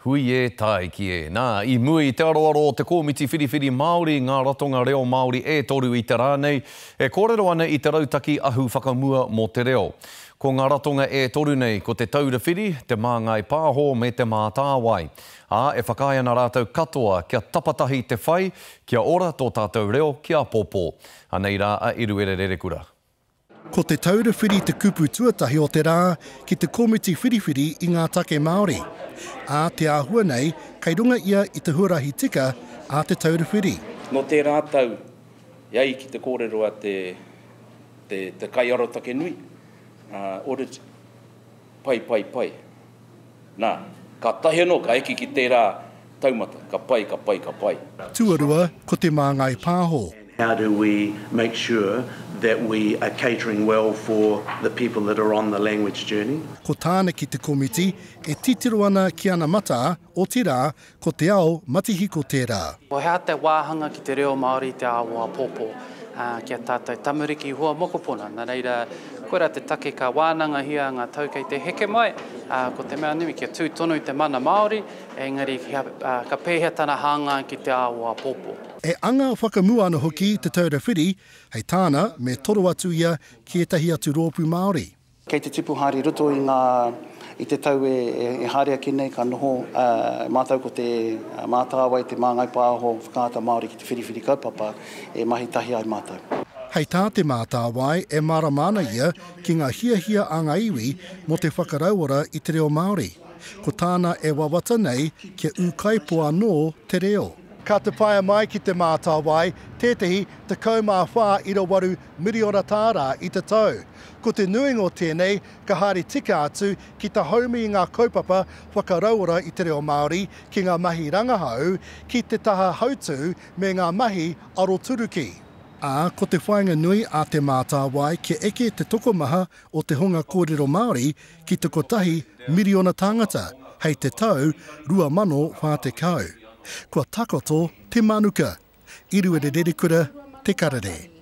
Hui e, tāiki e. Nā, i mua i te aroaro o te Kōmiti Whiriwhiri Māori ngā ratonga reo Māori e toru i te rā nei, e kōrero ana i te rautaki ahu whakamua mō te reo. Ko ngā ratonga e toru nei, ko Te Taura Whiri, Te Māngai Pāho me Te Mātāwai. Ā, e whakaae ana rātou katoa kia tapatahi te whai, kia ora tō tātou reo ki āpōpō. Anei rā a Eruera Rerekura. Ko Te Taura Whiri te kupu tuatahi o te rā ki te komiti whiriwhiri i ngā take Māori. Ā te āhua nei, kei runga ia i te huarahi tika a Te Taura Whiri. Nō tērā tau, e ai ki te kōrero a te, te, te kaiarotake nui, audit, pai, pai, pai. Nā, kātahi anō ka eke ki tērā taumata, ka pai, ka pai, ka pai. Tuarua, ko Te Māngai Pāho. How do we make sure that we are catering well for the people that are on the language journey? Ko tāna ki te komiti, e titiro ana ki ana matā, otirā, Ko te ao matihiko tērā. Ko hea te wāhanga ki te reo Māori i te ao āpōpō, ki a tātou tamariki hua mokopuna. Nā reira, koirā te take ka wānangahia ngā tau kei te heke mai, ko te mea nui kia tū tonu te mana Māori, engari ka pēhea tana hāngai ki te ao āpōpō. E anga whakamua ana hoki Te Taura Whiri, hei tāna, me toro atu ia ki ētahi atu rōpū Māori. Kei te tipu haere i roto i ngā, i te tau e haere ake nei ka noho mātou ko te Mātāwai, te Māngai Pāho, Whakaata Māori ki te whiriwhiri kaupapa e mahi tahi ai mātou. Hei tā Te Mātāwai e mārama ana ia ki ngā hiahia a ngā iwi mō te whakarauora i te reo Māori. Ko tāna e wawata nei kia ūkaipō anō te reo. Ka tupaia mai ki Te Mātāwai tētehi 14 ira 8 miriona tāra i te tau. Ko te nuinga o tēnei ka haere tika atu ki te haumi i ngā kaupapa whakarauora i te reo Māori, ki ngā mahi rangahau, ki te taha hautū me ngā mahi aroturuki. Ā, ko te whāinga nui a Te Mātāwai kia eke te tokomaha o te hunga kōrero Māori ki te kotahi miriona tāngata hei te tau 2040. Kua takoto te manuka. Iruere Rerekura, Te Karere.